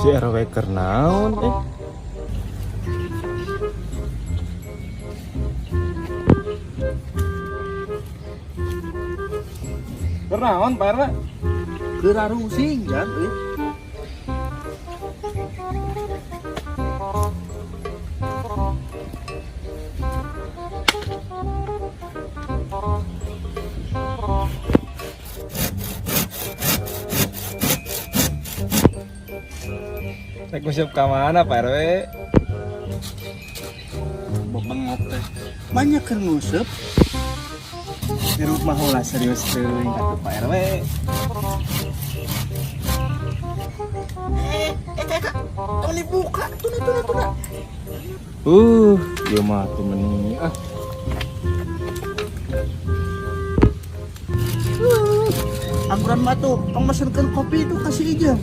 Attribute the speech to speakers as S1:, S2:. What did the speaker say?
S1: Si RW keur naon eh? Keur naon, Pak RW?
S2: Keur arusing jan euy.
S1: Rek nguseup ka mana, Pak RW?
S2: Bebengok teh. Banyak keur nguseup.
S1: Hirup mah ulah serius teuing atuh, Pak RW.
S2: Eh, eh, eh, tong dibuka, tuna tuna tuna.
S1: Ieu mah tuh meni ah.
S2: Angguran mah tuh, tong mesenkeun kopi itu kasih ijeng.